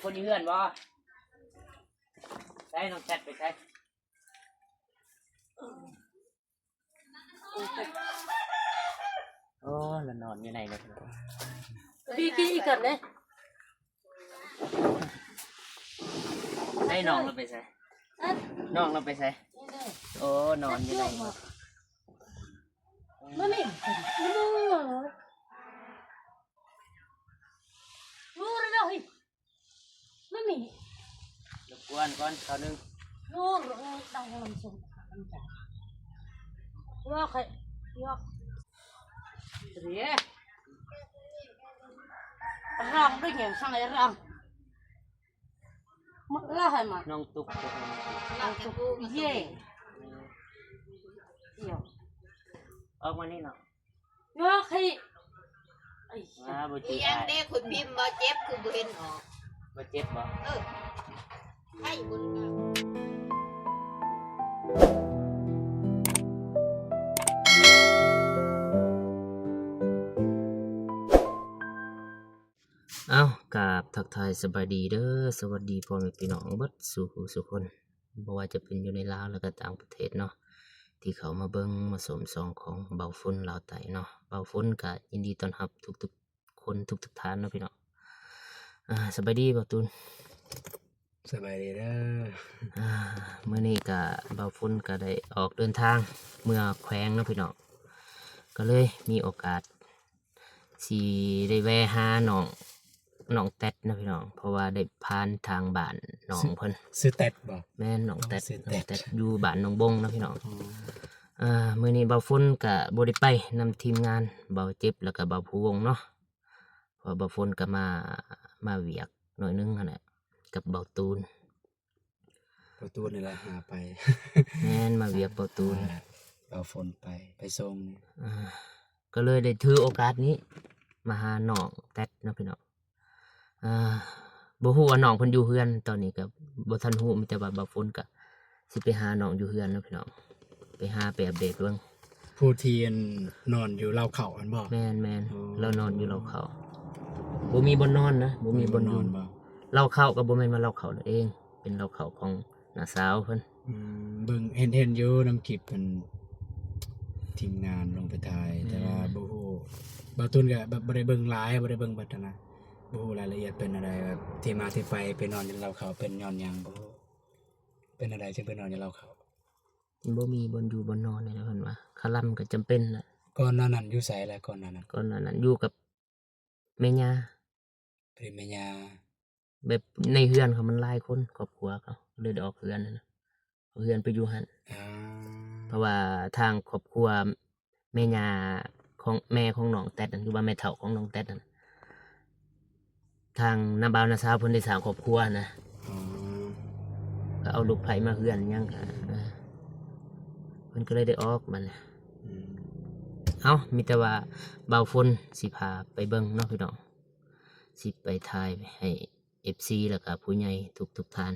ຄົນຢູ່ເຮືອນບໍ່? ໃສ ນ້ອງແຊັດໄປໃສ? ໂອ້ ລະນອນຢູ່ໃນເນາະ. ບີກີອີກກັນເດ້. ໃສ ນ້ອງລາວໄປໃສ? ນ້ອງລາວໄປໃສ? ໂອ້ ນອນຢູ່ໃນ. ມານີ້ ມານີ້ ມານີ້. ມັນມີ ລົບກວນກ່ອນຄາວໜຶ່ງ. ໂອ້ ເອີ ຕັ້ງໃຫ້ມັນສູງ ວ່າໃຄ ວ່າ ເດ ຮ້ອງດ້ວຍຫຍັງ ສັງໄອ້ຮ້ອງ ມາລາໃຫ້ມາ ນ້ອງຕຸກ ນ້ອງຕຸກ ເຢ້ ອອກມານີ້ເນາະ. ຍອກໃຫ້ ອາ ບໍ່ຈິບ ອີຫຍັງເດ້ ຄຸນພິມບໍ່ເຈັບ ຄືບໍ່ເຫັນອອກ ບໍ່ເຈັບບໍ່? ເອີ ໃຫ້ບຸນ ເອົ້າ ກາບທັກທາຍສະບາຍດີເດີ ສະຫວັດດີພໍ່ແມ່ພີ່ນ້ອງເບິດສູ່ຜູ້ສູ່ຄົນ. ບໍ່ວ່າຈະເປັນຢູ່ໃນລາວ ແລະກະຕ່າງປະເທດເນາະ ທີ່ເຂົ້າມາເບິ່ງມາຊົມຊ່ອງຂອງເບົາຝົນລາວໃຕ້ເນາະ. ເບົາຝົນກະຍິນດີຕ້ອນຮັບທຸກໆຄົນ ທຸກໆທ່ານເນາະພີ່ນ້ອງ. ອາ ສະບາຍດີເບົາຕູນ. ສະບາຍດີເດີ. ອາ ມື້ນີ້ກະເບົາຝົນກະໄດ້ອອກເດີນທາງເມືອແຂວງເນາະພີ່ນ້ອງ ກະເລີຍມີໂອກາດ ຊິໄດ້ແວ່ຫານ້ອງ ນ້ອງແຕັດເນາະພີ່ນ້ອງ ເພາະວ່າໄດ້ຜ່ານທາງບ້ານນ້ອງເພິ່ນ. ຊື່ແຕັດບໍ່? ແມ່ນ ນ້ອງແຕັດ ນ້ອງແຕັດ ຢູ່ບ້ານໜອງບົງເນາະພີ່ນ້ອງ. ເອີ ມື້ນີ້ເບົາຝົນກະບໍ່ໄດ້ໄປນຳທີມງານ ເບົາເຈັບ ແລ້ວກະເບົາພູວົງເນາະ ເພາະວ່າເບົາຝົນກະມາ ມາວຽກໜ້ອຍໜຶ່ງຫັ້ນແຫຼະ ກັບເບົາຕູນ. ເບົາຕູນນີ້ແຫຼະຫາໄປ. ແມ່ນ ມາວຽກເບົາຕູນ ເບົາຝົນໄປ ໄປສົ່ງ. ອາ ກະເລີຍໄດ້ຖືໂອກາດນີ້ມາຫານ້ອງແຕັດເນາະພີ່ນ້ອງ. ອາ ບໍ່ຮູ້ວ່ານ້ອງເພິ່ນຢູ່ເຮືອນ ຕອນນີ້ກະບໍ່ທັນຮູ້ ມີແຕ່ວ່າເບົາຝົນກະຊິໄປຫານ້ອງຢູ່ເຮືອນເນາະພີ່ນ້ອງ ໄປຫາໄປອັບເດດເບິ່ງ. ຜູ້ທີ່ ອັນ ນອນຢູ່ເລົ້າເຂົ້າຫັ້ນບໍ່? ແມ່ນໆ ລາວນອນຢູ່ເລົ້າເຂົ້າ ບໍ່ມີບ່ອນນອນນະ ບໍ່ມີບ່ອນຢູ່. ເລົ້າເຂົ້າກະບໍ່ແມ່ນວ່າເລົ້າເຂົ້າລາວເອງ ເປັນເລົ້າເຂົ້າຂອງນ້າສາວເພິ່ນ. ອືມ ເບິ່ງ ເຫັນ ເຫັນຢູ່ນຳຄລິບ ອັນ ທີມງານລົງໄປຖ່າຍ ແຕ່ວ່າບໍ່ຮູ້ ເບົາຕູນກະແບບບໍ່ໄດ້ເບິ່ງຫຼາຍ ບໍ່ໄດ້ເບິ່ງເບິດຫັ້ນນະ ບໍ່ຮູ້ລາຍລະອຽດເປັນແນວໃດ ແບບທີ່ມາທີ່ໄປໄປນອນຢູ່ເລົ້າເຂົ້າເປັນຍ້ອນຫຍັງ ບໍ່ຮູ້ ເປັນແນວໃດຈຶ່ງໄປນອນຢູ່ເລົ້າເຂົ້າ? ບໍ່ມີບ່ອນຢູ່ບ່ອນນອນແລ້ວເພິ່ນວ່າ ຄາລຳກະຈຳເປັນແຫຼະ. ກ່ອນໜ້ານັ້ນຢູ່ໃສລະ? ກ່ອນໜ້ານັ້ນ ກ່ອນໜ້ານັ້ນຢູ່ກັບແມ່ຍ່າ ແມ່ຍ່າ ແບບໃນເຮືອນເຂົາມັນຫຼາຍຄົນ ຄອບຄົວເຂົາເລີຍໄດ້ອອກເຮືອນຫັ້ນນະ ເອົາເຮືອນໄປຢູ່ຫັ້ນ. ອາ ເພາະວ່າທາງຄອບຄົວແມ່ຍ່າຂອງ ແມ່ຂອງນ້ອງແຕັດຫັ້ນ ຫຼືວ່າແມ່ເຖົ້າຂອງນ້ອງແຕັດຫັ້ນ ທາງນ້າບ່າວນ້າສາວເພິ່ນໄດ້ສ້າງຄອບຄົວນະ. ອືມ ກະເອົາລູກໃພ້ມາເຮືອນຫຍັງກະ ເອີ ເພິ່ນກະເລີຍໄດ້ອອກບັດນີ້. ອືມ ເອົ້າ ມີແຕ່ວ່າເບົາຝົນຊິພາໄປເບິ່ງເນາະພີ່ນ້ອງ ຊິໄປຖ່າຍໃຫ້ເອັຟຊີ ແລ້ວກະຜູ້ໃຫຍ່ທຸກໆທ່ານ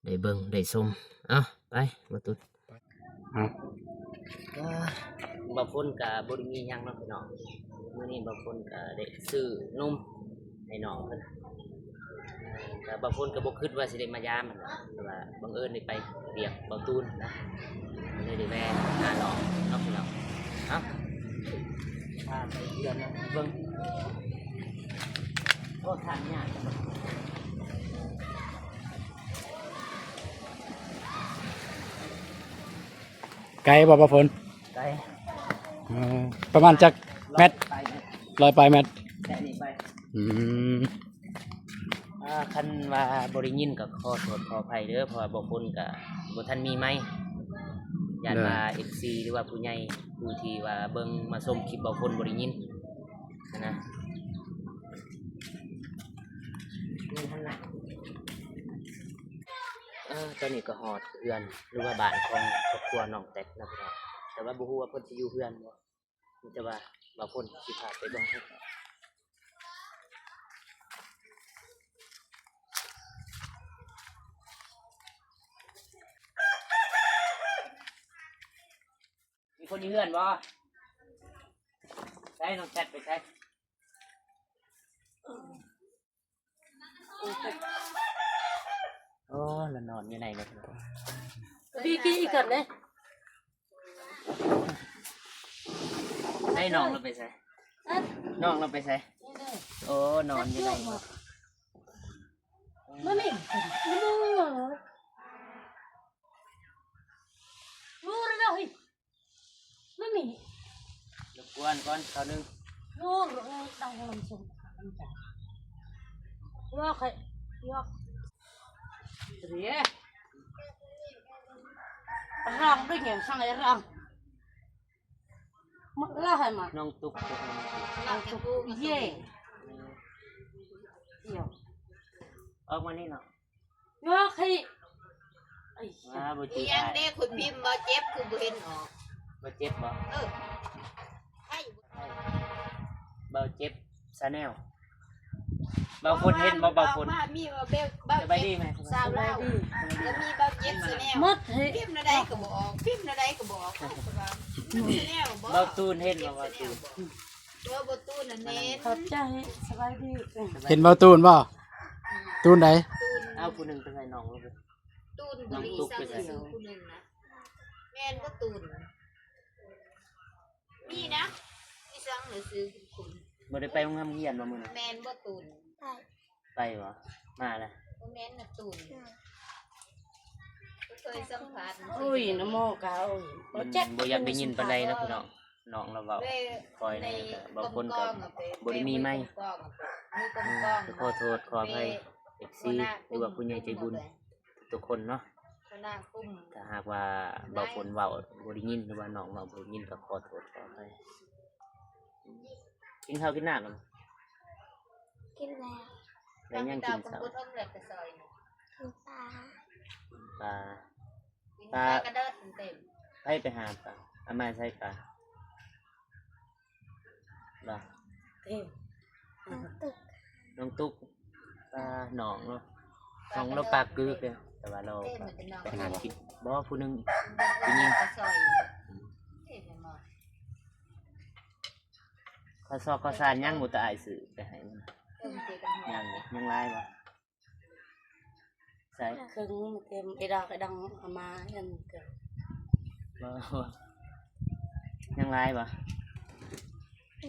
ໄດ້ເບິ່ງໄດ້ຊົມ. ເອົ້າ ໄປ ບໍ່ຕຸດ. ເອົ້າ ເບົາຝົນກະບໍ່ໄດ້ມີຫຍັງເນາະພີ່ນ້ອງ ມື້ນີ້ເບົາຝົນກະໄດ້ຊື້ນົມໃຫ້ນ້ອງເພິ່ນ ກະເບົາຝົນກະບໍ່ຄິດວ່າຊິໄດ້ມາຢາມຫັ້ນນະ ແຕ່ວ່າບັງເອີນໄດ້ໄປວຽກເບົາຕູນນະ ເລີຍໄດ້ແວ່ຫານ້ອງເນາະພີ່ນ້ອງ. ເອົ້າ ພາໄປເຮືອນເນາະ ເບິ່ງ ໂອ້ ທາງຍາກ. ໄກບໍ່ ບ່າວຝົນ? ໄກ ເອີ ປະມານຈັກແມັດ? ຮ້ອຍປາຍແມັດ ຮ້ອຍປາຍແມັດ ແຕ່ນີ້ໄປ. ອືມ ອາ ຄັນວ່າບໍ່ໄດ້ຍິນກະຂໍໂທດຂໍອະໄພເດີ ເພາະວ່າບ່າວຝົນກະບໍ່ທັນມີໄມ ຢ້ານວ່າເອັຟຊີ ຫຼືວ່າຜູ້ໃຫຍ່ ຜູ້ທີ່ວ່າເບິ່ງມາຊົມຄລິບບ່າວຝົນບໍ່ໄດ້ຍິນຫັ້ນນະ. ເອີ ຕອນນີ້ກະຮອດເຮືອນ ຫຼືວ່າບ້ານຂອງຄອບຄົວນ້ອງແຕັດແລ້ວພີ່ນ້ອງ ແຕ່ວ່າບໍ່ຮູ້ວ່າເພິ່ນຊິຢູ່ເຮືອນບໍ່ ມີແຕ່ວ່າບ່າວຝົນຊິພາໄປເບິ່ງ. ມີຄົນຢູ່ເຮືອນບໍ່? ໃສ ນ້ອງແຊັດໄປໃສ? ໂອ້ ຢູ່ໃນເດ້ ພີ່ກີ້ອີກກັນເດ້. ໃຫ້ນ້ອງລາວໄປໃສ? ນ້ອງລາວໄປໃສ? ໂອ້ ນອນຢູ່ໃນ. ມານີ້ ມານີ້ ລົບກວນກ່ອນຄາວໜຶ່ງ. ໂອ້ ເອີ ຕັ້ງລຳຊົມ ວ່າໃຄ ວ່າ ເດ ຮ້ອງດ້ວຍຫຍັງ ສັງໄດ້ຮ້ອງ ມາລະໃຫ້ມາ ນ້ອງຕຸກ ນ້ອງຕຸກ ເຢ້ ດຽວ ອອກມານີ້ເນາະ. ຍອກໃຫ້ ອ້າ ບໍ່ຈິບ ອີຫຍັງເດ້ ຄຸນພິມ ເບົາເຈັບຄືບໍ່ເຫັນອອກ? ເບົາເຈັບບໍ່? ເອີ ໃຫ້ ເບົາເຈັບ Channel ເບົາຝົນເຫັນບໍ່? ເບົາຝົນ ມາມີວ່າເບົາ ເບົາ ສະບາຍດີແມ່ ສາວລາວ ກໍມີເບົາເຈັບ Channel ໝົດເຮີ້ຍ ພິມແນວໃດກໍບໍ່ອອກ ພິມແນວໃດກໍບໍ່ອອກ Channel ບໍ່? ເບົາຕູນເຫັນບໍ່? ເບົາຕູນ ເອີ ບໍ່ຕູ້ນັ້ນແມ່ນ ຂອບໃຈ ສະບາຍດີ. ເຫັນບໍ່ຕູນບໍ່? ຕູນໃດ? ເອົາຜູ້ໜຶ່ງໄປໃສ່ນ້ອງລູກ ຕູນບໍລິສັດຊື່ຜູ້ໜຶ່ງນະ ແມ່ນບໍ່ຕູນ? ມີນະ ມີສັງໜັງສືຄຸນ ບໍ່ໄດ້ໄປໂຮງຮຽນບໍ່ມື້ນັ້ນ? ແມ່ນບໍ່ຕູນ? ໄປ ໄປບໍ່? ມາລະ ບໍ່ແມ່ນນະຕູນ ບໍ່ເຄີຍສຳພາດ ໂອ້ຍ ນະໂມກະ ໂອ້ຍ ມັນບໍ່ຢາກໄດ້ຍິນປານໃດເນາະພີ່ນ້ອງ. ນ້ອງລາວເວົ້າຄ່ອຍແດ່ ບາງຄົນກໍບໍ່ໄດ້ມີໄມ ກໍຂໍໂທດຂໍອະໄພ ເອັຟຊີ ຫຼືວ່າຜູ້ໃຫຍ່ໃຈບຸນທຸກໆຄົນເນາະ. ຖ້າຫາກວ່າເບົາຝົນເວົ້າບໍ່ໄດ້ຍິນ ຫຼືວ່ານ້ອງເວົ້າບໍ່ໄດ້ຍິນ ກໍຂໍໂທດຂໍອະໄພ. ກິນເຂົ້າກິນນ້ຳແລ້ວ? ກິນແລ້ວ. ໄດ້ຫຍັງກິນເຊົ້າ? ກິນປາ ປາ ປາ ປາກະເດີດເຕັມ. ໃຜໄປຫາປາ? ອາມາໃສ່ປາ ບໍ່? ເອີ ນ້ອງຕຸກ ນ້ອງຕຸກ ປາ ນ້ອງເນາະ ນ້ອງລາວປາກກຶກເດ້ ແຕ່ວ່າລາວ ປາກ ປາກກິນ ບໍ່ ຜູ້ໜຶ່ງ ຜູ້ຍິງ. ເຂົ້າຊອກເຂົ້າສານຍັງບໍ່? ຕາອ້າຍຊື້ໄປໃຫ້ມັນ ຍັງ ຍັງຫຼາຍບໍ່? ໃສ່ ເຄິ່ງເຕັມ ໄອ້ດອກ ໄອ້ດອງເອົາມາ ຍັງ ບໍ່ ຍັງຫຼາຍບໍ່?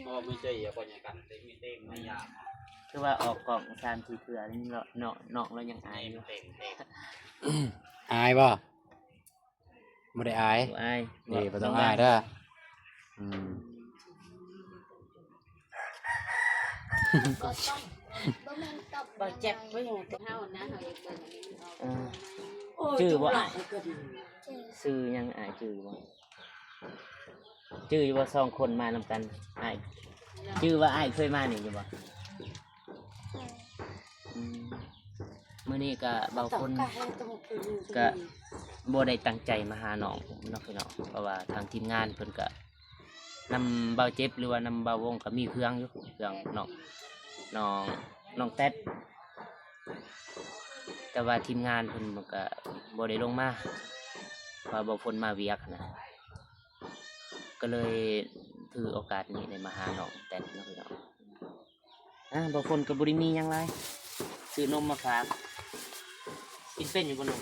ບໍ່ມີໃຈ ຢ່າບໍ່ຍັງກັນ ເຕັມມີເຕັມມາຢາກ ຄືວ່າອອກກ້ອງສາມສີ່ເທື່ອນີ້ເນາະ ນ້ອງລາວຍັງອາຍຢູ່. ອາຍບໍ່? ບໍ່ໄດ້ອາຍ ບໍ່ອາຍ ເອີ ບໍ່ຕ້ອງອາຍເດີ. ອືມ ບໍ່ເຈັບເວີຍ ເຮົານະ ເຮົາຢາກເບິ່ງ ເອີ ໂອ້ຍ ຈື່ບໍ່ອ້າຍ? ຊື່ຫຍັງອ້າຍ ຈື່ບໍ່? ຈື່ຢູ່ບໍ່? ສອງຄົນມານຳກັນ ອ້າຍ ຈື່ວ່າອ້າຍເຄີຍມານີ້ຢູ່ບໍ່? ອືມ ມື້ນີ້ກະເບົາຝົນກະບໍ່ໄດ້ຕັ້ງໃຈມາຫານ້ອງເນາະພີ່ນ້ອງ ເພາະວ່າທາງທີມງານເພິ່ນກະນຳເບົາເຈັບ ຫຼືວ່ານຳເບົາວົງກະມີເຄື່ອງຢູ່ ເຄື່ອງນ້ອງ ນ້ອງ ນ້ອງແຕັດ ແຕ່ວ່າທີມງານເພິ່ນກະບໍ່ໄດ້ລົງມາ ເພາະວ່າເບົາຝົນມາວຽກນະ ກະເລີຍຖືໂອກາດນີ້ໄດ້ມາຫານ້ອງແຕັດເນາະພີ່ນ້ອງ. ອາ ບາງຄົນກໍບໍ່ໄດ້ມີຫຍັງຫຼາຍ ຊື້ນົມມາຝາກ. ກິນເປັນຢູ່ບໍ່ນົມ?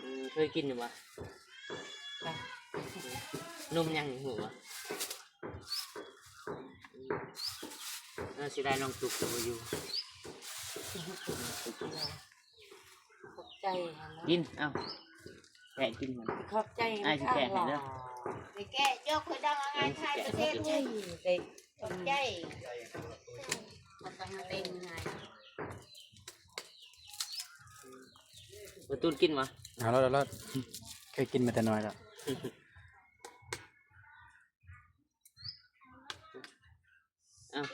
ເອີ ເຄີຍກິນຢູ່ບໍ່? ນົມຫຍັງຮູ້ບໍ່? ເອີ ເສຍດາຍນ້ອງຕຸກບໍ່ຢູ່. ຂອບໃຈນະ ກິນ ເອົາ ແກະກິນມັນ ຂອບໃຈ ອ້າຍຊິແກະໃຫ້ເດີ. ໄປແກະ ຍົກໃຫ້ດັງ ອ້າຍຖ່າຍປະເທດ ຂອບໃຈ ຂອບໃຈ ບໍ່ຕ້ອງເປັນຫຍັງ. ບໍ່ຕູນກິນບໍ່? ເອົາໂລດ ເອົາໂລດ ເຄີຍກິນມາແຕ່ນ້ອຍແລ້ວ. ອ້າວ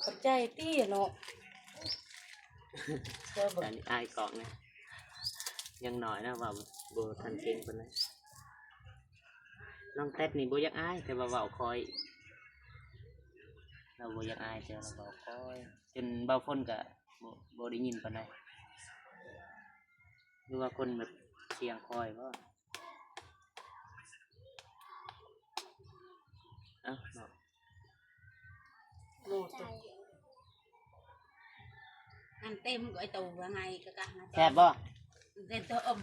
ຂອບໃຈຕິເນາະ. ຕອນນີ້ອາຍກ້ອງນະ ຍັງນ້ອຍນະ ເວົ້າບໍ່ທັນເກັ່ງປານໃດ. ນ້ອງແຕັດນີ້ບໍ່ຢາກອາຍ ແຕ່ວ່າເວົ້າຄ່ອຍ ລາວບໍ່ຢາກອາຍ ແຕ່ລາວເວົ້າຄ່ອຍ ຈົນເບົາຝົນກະບໍ່ ບໍ່ໄດ້ຍິນປານໃດ ຫຼືວ່າຄົນແບບສຽງຄ່ອຍບໍ່? ເອົ້າເນາະ ຂອບໃຈ. ເຕັມກໍໄອ້ໂຕວ່າໄງກໍກະມາ ແຊບບໍ່? ເຕັມໂຕອມ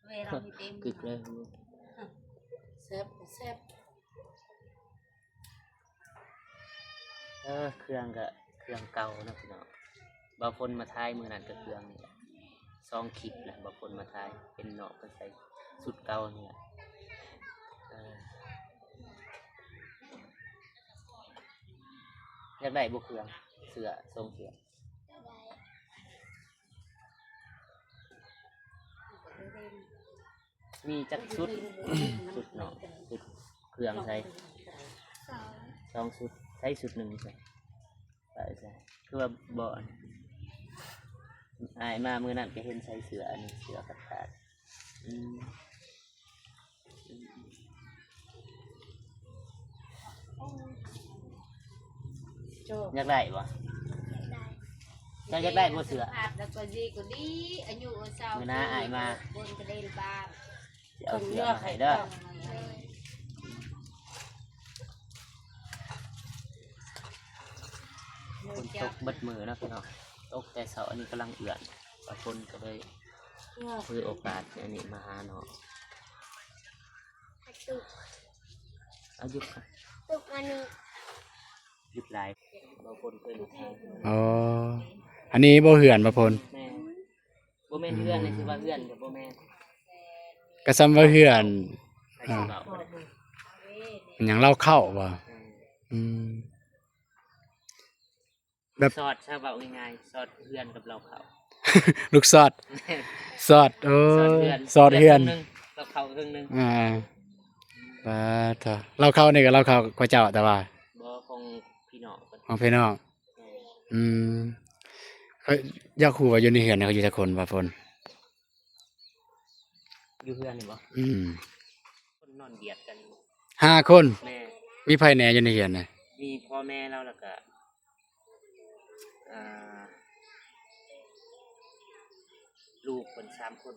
ເວລາມີເຕັມ ກຶກເລີຍ ແຊບ ແຊບ. ເອີ ເຄື່ອງກະເຄື່ອງເກົ່າເນາະພີ່ນ້ອງ. ບ່າວຝົນມາຖ່າຍມື້ນັ້ນກະເຄື່ອງນີ້ແຫຼະ ສອງຄລິບແລ້ວ ບ່າວຝົນມາຖ່າຍ ເຫັນນ້ອງເພິ່ນໃສ່ຊຸດເກົ່ານີ້ແຫຼະ. ເອີ ຢາກໄດ້ບໍ່ເຄື່ອງ ເສື້ອ ຊົງເສື້ອ? ມີຈັກຊຸດ? ຊຸດເນາະ ຊຸດເຄື່ອງໃສ່ ສອງ ສອງຊຸດ ໃສ່ຊຸດໜຶ່ງໃສ່ ໃສ່ ໃສ່ ຄືວ່າບໍ່ ອັນ ອ້າຍມາມື້ນັ້ນກໍເຫັນໃສ່ເສື້ອອັນນີ້ ເສື້ອຂາດໆ. ອືມ ຢາກໄດ້ບໍ່? ເຈົ້າຢາກໄດ້ບໍ່ເສື້ອ? ສຸຂະພາບແລ້ວກໍດີກໍດີ ອາຍຸເຊົາ ມື້ໜ້າອ້າຍມາ ເບິ່ງກະເດນບ້ານ ຊິເອົາເສື້ອມາໃຫ້ເດີ. ຝົນຕົກເບິດມື້ເນາະພີ່ນ້ອງ ຕົກແຕ່ເຊົ້າ ອັນນີ້ກຳລັງເອື້ອນ ຝົນກໍເລີຍຖືໂອກາດອັນນີ້ມາຫານ້ອງ. ເອົາຢຸດ ຢຸດຫຼາຍ ບ່າວຝົນເຄີຍມາຖ່າຍ. ອໍ ອັນນີ້ບໍ່ເຮືອນ ບ່າວຝົນ? ແມ່ນ ບໍ່ແມ່ນເຮືອນ ອືມ ນີ້ຄືວ່າເຮືອນກໍບໍ່ແມ່ນ ກໍສ່ຳວ່າເຮືອນ. ເອີ ຫຍັງ ເລົ້າເຂົ້າບໍ່? ອືມ ອືມ ແບບ ຊອດ ຊະ ເວົ້າງ່າຍໆ ຊອດເຮືອນກັບເລົ້າເຂົ້າ ລູກຊອດ ແມ່ນ ຊອດ ໂອ້ຍ ຊອດເຮືອນ ເຫຼືອເຄິ່ງໜຶ່ງ ເລົ້າເຂົ້າເຄິ່ງໜຶ່ງ. ອ່າ ປາດໂທ້ ເລົ້າເຂົ້ານີ້ກໍເລົ້າເຂົ້າຂອງເຈົ້າ ແຕ່ວ່າ ບໍ່ ຂອງພີ່ນ້ອງເພິ່ນ ຂອງພີ່ນ້ອງ. ແມ່ນ ອືມ ຂ້ອຍຢາກຮູ້ວ່າຢູ່ໃນເຮືອນນີ້ເຂົາຢູ່ຈັກຄົນ ບ່າວຝົນ? ຢູ່ເຮືອນນີ້ບໍ່? ອືມ ຄົນນອນບຽດກັນ ຫ້າຄົນ. ແມ່ນ ມີໃຜແດ່ຢູ່ໃນເຮືອນນະ? ມີພໍ່ແມ່ລາວ ແລ້ວກະ ອ່າ ລູກເພິ່ນສາມຄົນ.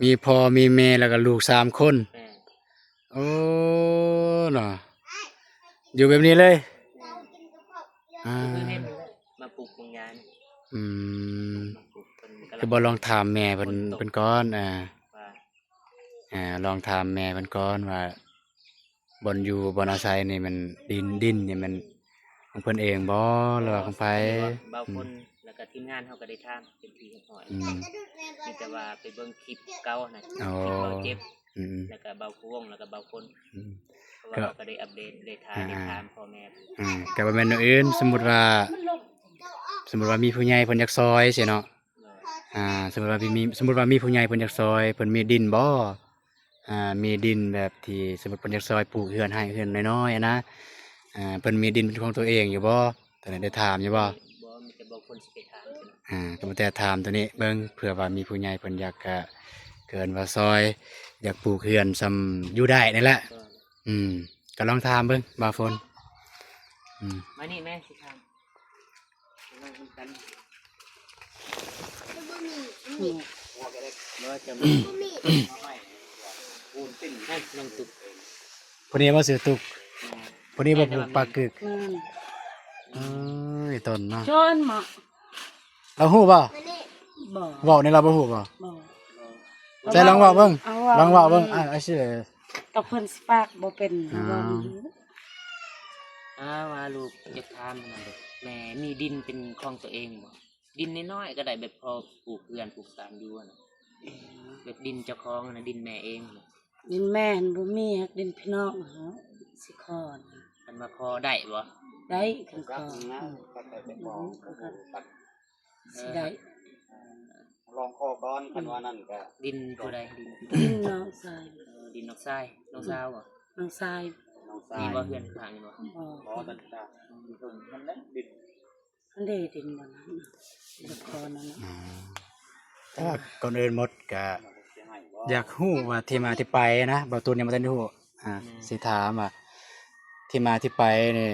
ມີພໍ່ມີແມ່ ແລ້ວກະລູກສາມຄົນ. ແມ່ນ ໂອ້ ເນາະ ຢູ່ແບບນີ້ເລີຍ. ແມ່ນ ອ່າ ຄືເຫັນນີ້ແຫຼະ ມາປູກມັງຍານີ້. ອືມ ມາປູກ ເພິ່ນກຳລັງ ຄືບໍ່ລອງຖາມແມ່ເພິ່ນ ຝົນຕົກ ເພິ່ນກ່ອນ ອ່າ ວ່າ ອ່າ ລອງຖາມແມ່ເພິ່ນກ່ອນວ່າ ບ່ອນຢູ່ບ່ອນອາໄສນີ້ແມ່ນດິນ ດິນນີ້ແມ່ນຂອງເພິ່ນເອງບໍ່ ຫຼືວ່າຂອງໃຜ? ບ່າວຝົນ ອືມ ແລ້ວກໍທີມງານເຮົາກໍໄດ້ຖາມເປັນທີ່ຮຽບຮ້ອຍ. ອືມ ມີແຕ່ວ່າໄປເບິ່ງຄລິບເກົ່ານະ ອໍ ຄລິບບ່າວເຈັບ ອືມ ແລ້ວກໍບ່າວພະວົງ ແລ້ວກໍບ່າວຝົນ. ອືມ ເພາະວ່າ ກໍ ເຮົາກໍໄດ້ອັບເດດ ໄດ້ຖາມ ອ່າ ໄດ້ຖາມພໍ່ແມ່ເພິ່ນ. ອ່າ ກໍບໍ່ແມ່ນແນວອື່ນ ສົມມຸດວ່າ ສົມມຸດວ່າມີຜູ້ໃຫຍ່ເພິ່ນຢາກຊ່ອຍຊີ້ເນາະ. ໂດຍ ອ່າ ສົມມຸດວ່າມີ ສົມມຸດວ່າມີຜູ້ໃຫຍ່ເພິ່ນຢາກຊ່ອຍ ເພິ່ນມີດິນບໍ່? ອ່າ ມີດິນແບບທີ່ສົມມຸດເພິ່ນຢາກຊ່ອຍປູກເຮືອນໃຫ້ ເຮືອນນ້ອຍໆ ຫັ້ນນະ ອ່າ ເພິ່ນມີດິນເປັນຂອງຕົວເອງຢູ່ບໍ່? ຕອນນັ້ນໄດ້ຖາມຢູ່ບໍ່? ບໍ່ ມີແຕ່ບາງຄົນຊິໄປຖາມ. ອ່າ ກໍມີແຕ່ຖາມຕົວນີ້ເບິ່ງ ເພື່ອວ່າມີຜູ້ໃຫຍ່ເພິ່ນຢາກ ກະເກີນວ່າຊ່ອຍ ຢາກປູກເຮືອນຊ່ຳຢູ່ໄດ້ນີ້ແຫຼະ. ໂດຍ ອືມ ກໍລອງຖາມເບິ່ງ ບ່າວຝົນ. ອືມ ມານີ້ແມ່ ຊິຖາມ. ຜູ້ນີ້ບໍ່ຊື່ຕຸກ? ຜູ້ນີ້ບໍ່ປູກປາກກຶກ? ແມ່ນ. ເອີຍ ຕົ້ນເນາະ ຈອນເມາະ ລາວຮູ້ບໍ່? ບໍ່. ເວົ້າໃນລາວບໍ່ຮູ້ບໍ່? ບໍ່. ໃສ ລອງເວົ້າເບິ່ງ ເອົາເວົ້າ ລອງເວົ້າເບິ່ງ. ອືມ ອ່າ ອາຊິ ກໍເພິ່ນຊິປາກບໍ່ເປັນ. ອ່າ ເວົ້າ ອາ ວ່າລູກຢາກຖາມຫັ້ນນະ ແມ່ມີດິນເປັນຂອງຕົວເອງບໍ່? ດິນນ້ອຍໆກໍໄດ້ ແບບພໍປູກເຮືອນປູກຊານຢູ່ຫັ້ນນະ. ເອີ ແບບດິນເຈົ້າຂອງຫັ້ນນະ ດິນແມ່ເອງຫັ້ນນະ. ດິນແມ່ຫັ້ນບໍ່ມີ ຫາກດິນພີ່ນ້ອງຫັ້ນຊິຂໍນະ. ຄັນວ່າຂໍໄດ້ບໍ່? ໄດ້ ຄັນຂໍ ອືມ ຊິໄດ້. ເອີ ລອງຂໍກ່ອນ ຄັນວ່ານັ້ນກະ ດິນຜູ້ໃດ? ດິນ ດິນນ້ອງຊາຍ. ເອີ ດິນນ້ອງຊາຍ ນ້ອງສາວບໍ່? ນ້ອງຊາຍ. ນ້ອງຊາຍ. ມີບໍ່ ເຮືອນຂ້າງນີ້ບໍ່? ບໍ່. ບໍ່ ມັນກະ ມັນແຫຼະດິນ ອັນເດ ດິນບ່ອນນັ້ນ ຈະຂໍນັ້ນນະ. ອືມ ແຕ່ວ່າກ່ອນອື່ນໝົດກະຢາກຮູ້ວ່າທີ່ມາທີ່ໄປນະ ບ່າວຕູນຍັງບໍ່ທັນໄດ້ຮູ້. ອ່າ ອືມ ຊິຖາມວ່າທີ່ມາທີ່ໄປນີ້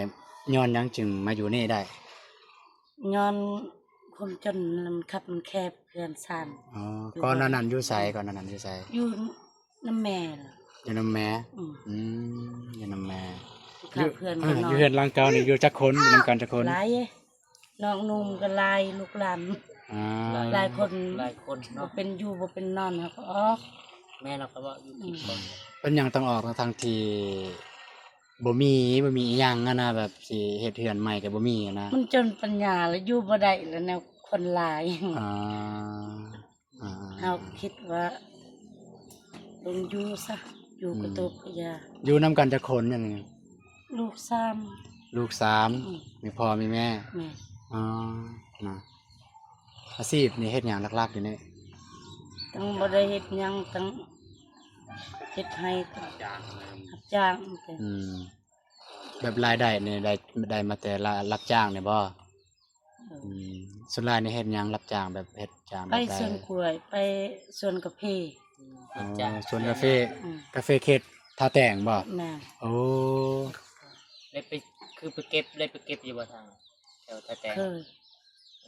ຍ້ອນຫຍັງຈຶ່ງມາຢູ່ນີ້ໄດ້? ຍ້ອນຄວາມຈົນ ມັນຄັບມັນແຄບເຮືອນຊານ. ອໍ ກ່ອນໜ້ານັ້ນຢູ່ໃສ? ກ່ອນໜ້ານັ້ນຢູ່ໃສ? ຢູ່ນຳແມ່. ຢູ່ນຳແມ່? ອືມ ອືມ ຢູ່ນຳແມ່. ຢູ່ ຢູ່ເຮືອນຫຼັງເກົ່ານີ້ຢູ່ຈັກຄົນ? ຢູ່ນຳກັນຈັກຄົນ? ຫຼາຍ. ນ້ອງໜຸ່ມກໍຫຼາຍ ລູກຫຼານ ອ່າ ຫຼາຍຄົນ ຫຼາຍຄົນເນາະ ບໍ່ເປັນຢູ່ບໍ່ເປັນນອນ ເຮົາກໍອອກ. ແມ່ລາວກໍເວົ້າຢູ່ ອືມ ຄລິບກ່ອນ ເປັນຫຍັງຕ້ອງອອກ ທັງໆທີ່ບໍ່ມີ ບໍ່ມີອີ່ຫຍັງຫັ້ນນະ ແບບຊິເຮັດເຮືອນໃໝ່ກໍບໍ່ມີຫັ້ນນະ. ມັນຈົນປັນຍາແລ້ວ ຢູ່ບໍ່ໄດ້ແລ້ວ ແນວຄົນຫຼາຍ. ອ່າ ອ່າໆໆ ເຮົາຄິດວ່າ ເບິ່ງຢູ່ຊະ ຢູ່ ອືມ ກະຕຸກກະຢາ. ຢູ່ນຳກັນຈັກຄົນ? ອັນນີ້ ລູກສາມ ລູກສາມ ອືມ ມີພໍ່ມີແມ່. ແມ່ນ ອໍ ນະ ອາຊີບນີ້ເຮັດຫຍັງຫຼັກໆຢູ່ນີ້? ຕັ້ງບໍ່ໄດ້ເຮັດຫຍັງ ຕັ້ງເຮັດໄຮ່ ຮັບຈ້າງ ຮັບຈ້າງ. ອືມ ແບບລາຍໄດ້ນີ້ໄດ້ ໄດ້ມາແຕ່ລະ ຮັບຈ້າງນີ້ບໍ່? ເອີ ອືມ ສ່ວນຫຼາຍນີ້ເຮັດຫຍັງ? ຮັບຈ້າງ ແບບເຮັດຈ້າງແບບໃດ? ໄປສວນກ້ວຍ ໄປສວນກາເຟ. ອືມ ອໍ ຮັບຈ້າງສວນກາເຟ. ອືມ ກາເຟເຂດທ່າແຕງບໍ່? ແມ່ນ. ໂອ້ ໄດ້ໄປ ຄືໄປເກັບ ໄດ້ໄປເກັບຢູ່ບໍ່ທາງແຖວທ່າແຕງ? ເຄີຍ.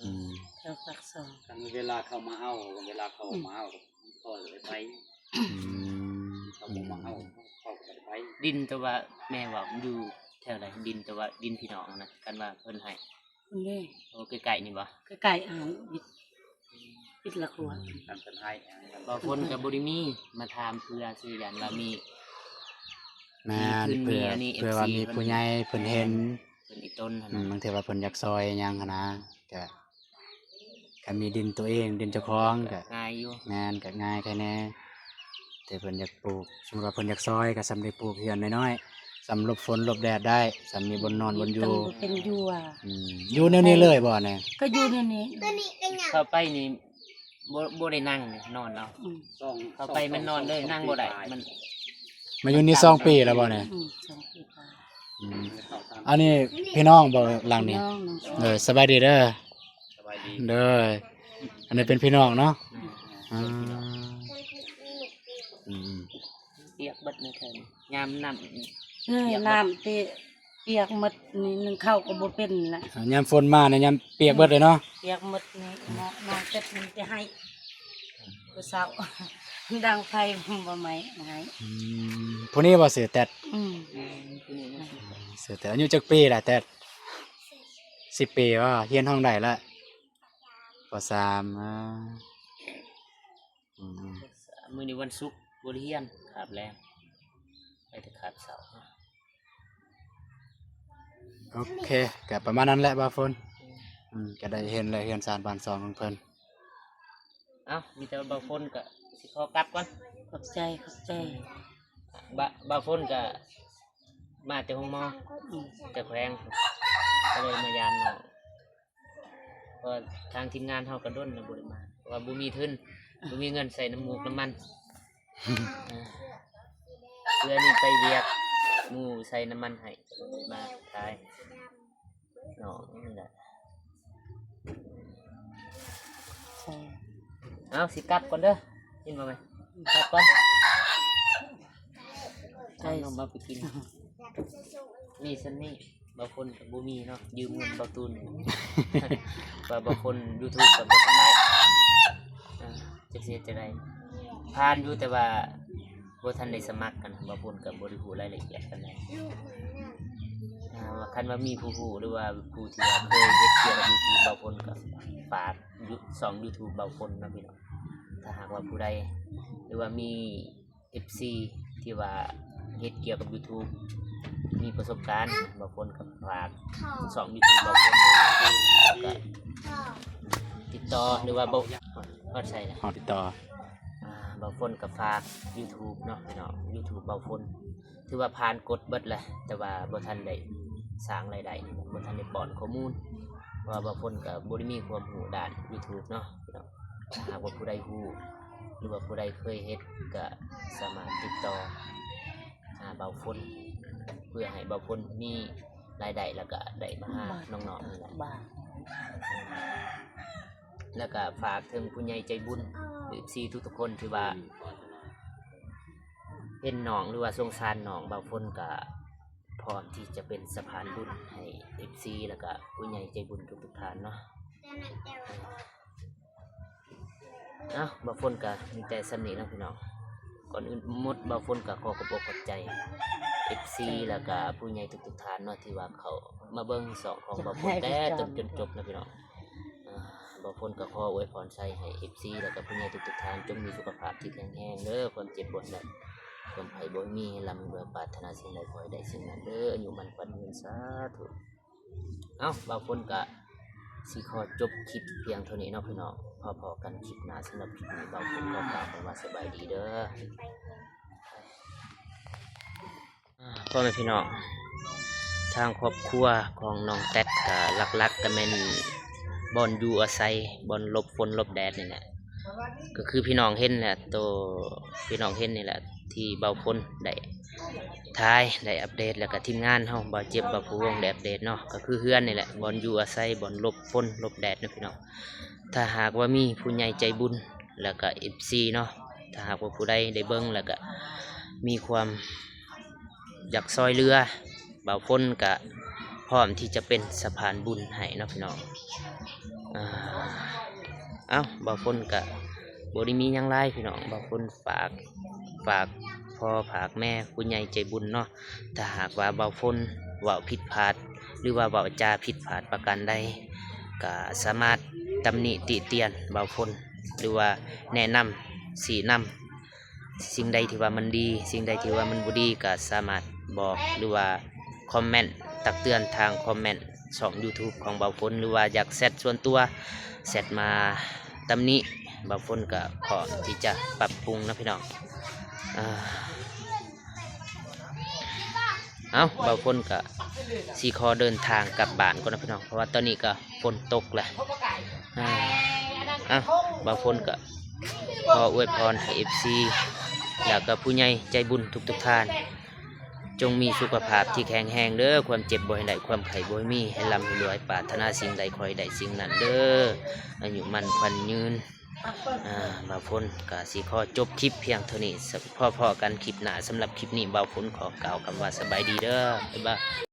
ອືມ ແຖວປາກຊ່ອງ. ຄັນເວລາເຂົາມາເອົາ ເວລາເຂົາ ອືມ ມາເອົາ ຂ້ອຍກໍໄດ້ໄປ. ອືມ ເຂົາບໍ່ມາເອົາ ຂ້ອຍກໍບໍ່ໄດ້ໄປ. ດິນແຕ່ວ່າແມ່ເວົ້າຢູ່ແຖວໃດ? ດິນແຕ່ວ່າດິນພີ່ນ້ອງນະ ຄັນວ່າເພິ່ນໃຫ້. ນີ້ ໂອ້ ໃກ້ໆນີ້ບໍ່? ໃກ້ໆ ອ່າ ວິດ ວິດລະຄວນ ຄັນເພິ່ນໃຫ້. ບາງຄົນກໍບໍ່ໄດ້ມີ ມາຖາມເພື່ອຊິຢ້ານວ່າມີ. ແມ່ນ ມີທຶນ ເພື່ອ ມີອັນນີ້ ເພື່ອວ່າ ເອັຟຊີ ມີຜູ້ໃຫຍ່ເພິ່ນເຫັນ ເພິ່ນອີ່ຕົນຫັ້ນນະ. ອືມ ບາງເທື່ອວ່າເພິ່ນຢາກຊ່ອຍຫຍັງຫັ້ນນະ ກະ ຄັນມີດິນຕົວເອງ ດິນເຈົ້າຂອງກະ ກະງ່າຍຢູ່. ແມ່ນ ກະງ່າຍແຄ່ແນ່ ແຕ່ເພິ່ນຢາກປູກ ສົມມຸດວ່າເພິ່ນຢາກຊ່ອຍ ກະສ່ຳໄດ້ປູກເຮືອນນ້ອຍໆ ສ່ຳຫຼົບຝົນຫຼົບແດດໄດ້ ສ່ຳມີບ່ອນນອນບ່ອນຢູ່. ເປັນຢູ່ ອືມ ຢູ່ແນວນີ້ເລີຍບໍ່ນີ້? ກໍຢູ່ແນວນີ້ ເຂົ້າໄປນີ້ ບໍ່ ບໍ່ໄດ້ນັ່ງນອນເນາະ. ອືມ ເຂົ້າໄປມັນນອນເລີຍ ນັ່ງບໍ່ໄດ້. ມັນ ມາຢູ່ນີ້ສອງປີແລ້ວບໍ່ນີ້? ອືມ ສອງປີປາຍ. ອືມ ອັນນີ້ພີ່ນ້ອງບໍ່ຫຼັງນີ້? ພີ່ນ້ອງ ນ້ອງສາວ. ເອີ ສະບາຍດີເດີ. ສະບາຍດີ. ໂດຍ ອັນນີ້ເປັນພີ່ນ້ອງເນາະ. ອືມ ອືມ ອືມ ປຽກເບິດໃນເທິງ ຍາມນ້ຳ ເອີ ປຽກເບິດ ນ້ຳເປ ປຽກໝົດນີ້ ໜຶ່ງເຂົ້າກໍບໍ່ເປັນລະ. ຍາມຝົນມານີ້ ຍາມປຽກເບິດເລີຍເນາະ. ອືມ ປຽກໝົດນີ້ ນ້ອງເຈັບນີ້ໄປໃຫ້ຜູ້ສາວ ດັງໄຟບໍ່ໄໝ້ໃຫ້. ອືມ ຜູ້ນີ້ບໍ່ ເສືອແຕັດ? ອືມ ແມ່ນ ຜູ້ນີ້ນະ. ເສືອແຕັດ ອາຍຸຈັກປີລະແຕັດ? ສິບປີບໍ່? ຮຽນຫ້ອງໃດລະ? ປໍສາມ. ອາ ອືມ ມື້ນີ້ວັນສຸກ ບໍ່ໄດ້ຮຽນ ຄາບແລງ ໄປແຕ່ຄາບເຊົ້າ. ໂອເຄ ກະປະມານນັ້ນແຫຼະບ່າວຝົນ. ອືມ ອືມ ກະໄດ້ເຫັນແລ້ວເຮືອນຊານບ້ານຊ່ອງຂອງເພິ່ນ. ເອົ້າ ມີແຕ່ວ່າບ່າວຝົນກະຊິຂໍກັບກ່ອນ. ຂອບໃຈ ຂອບໃຈ. ອືມ ບ່າວ ບ່າວຝົນກະມາແຕ່ໂຮງໝໍ ອືມ ແຕ່ແຂວງ ກະເລີຍມາຢາມນ້ອງ. ເພາະວ່າທາງທີມງານເຮົາກໍດົນແລ້ວບໍ່ໄດ້ມາ ເພາະວ່າບໍ່ມີທຶນ ບໍ່ມີເງິນໃສ່ນ້ຳມູກນ້ຳມັນ. ເອີ ເທື່ອນີ້ໄປວຽກ ໝູ່ໃສ່ນ້ຳມັນໃຫ້ ກໍເລີຍມາຖ່າຍນ້ອງນີ້ແຫຼະ. ເອົາ ຊິກັບກ່ອນເດີ ຍິນບໍ່ແມ່? ກັບກ່ອນ ເອົານົມມາໄປກິນ. ມີສ່ຳນີ້ ບ່າວຝົນກໍບໍ່ມີເນາະ ຢືມເງິນບ່າວຕູນ ວ່າບ່າວຝົນ YouTube ກໍບໍ່ທັນໄດ້ ເອີ ຈັກຊິເຮັດຈັ່ງໃດ. ຜ່ານຢູ່ ແຕ່ວ່າບໍ່ທັນໄດ້ສະໝັກກັນ ບ່າວຝົນກໍບໍ່ໄດ້ຮູ້ລາຍລະອຽດປານໃດ. ອ່າ ວ່າຄັນວ່າມີຜູ້ຮູ້ ຫຼືວ່າຜູ້ທີ່ວ່າເຄີຍເຮັດກ່ຽວກັບ YouTube ບ່າວຝົນ ກໍຝາກ ຊ່ອງ YouTube ບ່າວຝົນເນາະພີ່ນ້ອງ. ຖ້າຫາກວ່າຜູ້ໃດ ຫຼືວ່າມີ ເອັຟຊີ ທີ່ວ່າເຮັດກ່ຽວກັບ YouTube ມີປະສົບການ ບ່າວຝົນກໍຝາກຊ່ອງ YouTube ບ່າວຝົນ ກໍຕິດຕໍ່ ຫຼືວ່າບໍ່ ຮອດໃສລະ ຮອດຕິດຕໍ່. ອ່າ ບ່າວຝົນກໍຝາກ YouTube ເນາະພີ່ນ້ອງ YouTube ບ່າວຝົນ ຖືວ່າຜ່ານກົດເບິດແຫຼະ ແຕ່ວ່າບໍ່ທັນໄດ້ສ້າງລາຍໄດ້ ບໍ່ທັນໄດ້ປ້ອນຂໍ້ມູນ ເພາະວ່າບ່າວຝົນກໍບໍ່ໄດ້ມີຄວາມຮູ້ດ້ານ YouTube ເນາະພີ່ນ້ອງ. ຖ້າຫາກວ່າຜູ້ໃດຮູ້ ຫຼືວ່າຜູ້ໃດເຄີຍເຮັດ ກໍສາມາດຕິດຕໍ່ຫາບ່າວຝົນ ເພື່ອໃຫ້ບ່າວຝົນມີລາຍໄດ້ ແລ້ວກໍໄດ້ມາຫານ້ອງໆນີ້ແຫຼະ. ແລ້ວກໍຝາກເຖິງຜູ້ໃຫຍ່ໃຈບຸນ ເອັຟຊີ ທຸກໆຄົນທີ່ວ່າເຫັນນ້ອງ ຫຼືວ່າສົງສານນ້ອງ ບ່າວຝົນກໍພ້ອມທີ່ຈະເປັນສະພານບຸນໃຫ້ ເອັຟຊີ ແລ້ວກໍຜູ້ໃຫຍ່ໃຈບຸນທຸກໆທ່ານເນາະ. ເອົ້າ ບ່າວຝົນກໍມີແຕ່ສ່ຳນີ້ເນາະພີ່ນ້ອງ. ກ່ອນອື່ນໝົດ ບ່າວຝົນກໍຂໍຂອບອົກຂອບໃຈ ເອັຟຊີ ແລ້ວກໍຜູ້ໃຫຍ່ທຸກໆທ່ານເນາະ ທີ່ວ່າເຂົ້າ ມາເບິ່ງຊ່ອງຂອງບ່າວຝົນແຕ່ຕົ້ນຈົນຈົບນະພີ່ນ້ອງ. ອ່າ ບ່າວຝົນກໍຂໍອວຍພອນໄຊໃຫ້ເອັຟຊີ ແລ້ວກໍຜູ້ໃຫຍ່ທຸກໆທ່ານ ຈົ່ງມີສຸຂະພາບທີ່ແຂງແຮງເດີ, ຄວາມເຈັບບໍ່ໃຫ້ໄດ້ ຄວາມໄຂ້ບໍ່ໃຫ້ມີ, ໃຫ້ລ່ຳໃຫ້ລວຍ, ປາດຖະໜາສິ່ງໃດຂໍໃຫ້ໄດ້ສິ່ງນັ້ນເດີ, ອາຍຸໝັ້ນຂວັນຍືນ ສາທຸ. ເອົ້າ ບ່າວຝົນກະຊິຂໍຈົບຄລິບພຽງເທົ່ານີ້ເນາະພີ່ນ້ອງ, ພໍ້ໆກັນຄລິບໜ້າ. ສຳລັບຄລິບນີ້ ບ່າວຝົນຂໍກ່າວຄຳວ່າສະບາຍດີເດີ. ອ່າ ພໍ່ແມ່ພີ່ນ້ອງ, ທາງຄອບຄົວຂອງນ້ອງແຕັດກະຫຼັກໆກະແມ່ນບ່ອນຢູ່ອາໄສ, ບ່ອນຫຼົບຝົນຫຼົບແດດນີ້ແຫຼະ. ກໍຄືພີ່ນ້ອງເຫັນແຫຼະ, ໂຕພີ່ນ້ອງເຫັນນີ້ແຫຼະ ທີ່ບ່າວຝົນໄດ້ຖ່າຍ ໄດ້ອັບເດດ, ແລ້ວກໍທີມງານເຮົາ ບ່າວເຈັບ ບ່າວພູວົງ ໄດ້ອັບເດດເນາະ. ກໍຄືເຮືອນນີ້ແຫຼະ ບ່ອນຢູ່ອາໄສ, ບ່ອນຫຼົບຝົນຫຼົບແດດເນາະພີ່ນ້ອງ. ຖ້າຫາກວ່າມີຜູ້ໃຫຍ່ໃຈບຸນ ແລ້ວກໍເອັຟຊີເນາະ, ຖ້າຫາກວ່າຜູ້ໃດໄດ້ເບິ່ງ ແລ້ວກໍມີຄວາມ ຢາກຊ່ອຍເຫຼືອ, ບ່າວຝົນກະພ້ອມທີ່ຈະເປັນສະພານບຸນໃຫ້ເນາະພີ່ນ້ອງ. ອ່າ ເອົ້າ ບ່າວຝົນກະບໍ່ໄດ້ມີຫຍັງຫຼາຍພີ່ນ້ອງ, ບ່າວຝົນຝາກ ຝາກພໍ່ຝາກແມ່ຜູ້ໃຫຍ່ໃຈບຸນເນາະ. ຖ້າຫາກວ່າບ່າວຝົນເວົ້າຜິດພາດ ຫຼືວ່າເວົ້າຈາຜິດພາດປະການໃດ ກະສາມາດຕຳໜິຕິຕຽນບ່າວຝົນ ຫຼືວ່າແນະນຳ ຊີ້ນຳ ສິ່ງໃດທີ່ວ່າມັນດີ ສິ່ງໃດທີ່ວ່າມັນບໍ່ດີ ກໍສາມາດບອກ ຫຼືວ່າຄອມເມັນຕັກເຕືອນທາງຄອມເມັນຊ່ອງຢູທູບຂອງບ່າວຝົນ ຫຼືວ່າຢາກແຊັດສ່ວນຕົວ ແຊັດມາຕຳໜິ, ບ່າວຝົນກໍພ້ອມທີ່ຈະປັບປຸງເນາະພີ່ນ້ອງ. ເອີ ເອົ້າ ບ່າວຝົນກໍຊິຂໍເດີນທາງກັບບ້ານກ່ອນເນາະພີ່ນ້ອງ, ເພາະວ່າຕອນນີ້ກໍຝົນຕົກແລ້ວ. ເອີ ເອົ້າ ບ່າວຝົນກໍຂໍອວຍພອນໃຫ້ເອັຟຊີ ແລ້ວກໍຜູ້ໃຫຍ່ໃຈບຸນທຸກໆທ່ານ ຈົ່ງມີສຸຂະພາບທີ່ແຂງແຮງເດີ, ຄວາມເຈັບບໍ່ໃຫ້ໄດ້ ຄວາມໄຂ້ບໍ່ໃຫ້ມີ, ໃຫ້ລ່ຳໃຫ້ລວຍ, ປາດຖະໜາສິ່ງໃດຂໍໃຫ້ໄດ້ສິ່ງນັ້ນເດີ, ອາຍຸໝັ້ນຂວັນຍືນ. ອ່າ ບ່າວຝົນກໍຊິຂໍຈົບຄລິບພຽງເທົ່ານີ້, ພໍ້ໆກັນຄລິບໜ້າ. ສຳລັບຄລິບນີ້ ບ່າວຝົນຂໍກ່າວຄຳວ່າສະບາຍດີເດີ, ບາຍບາຍ.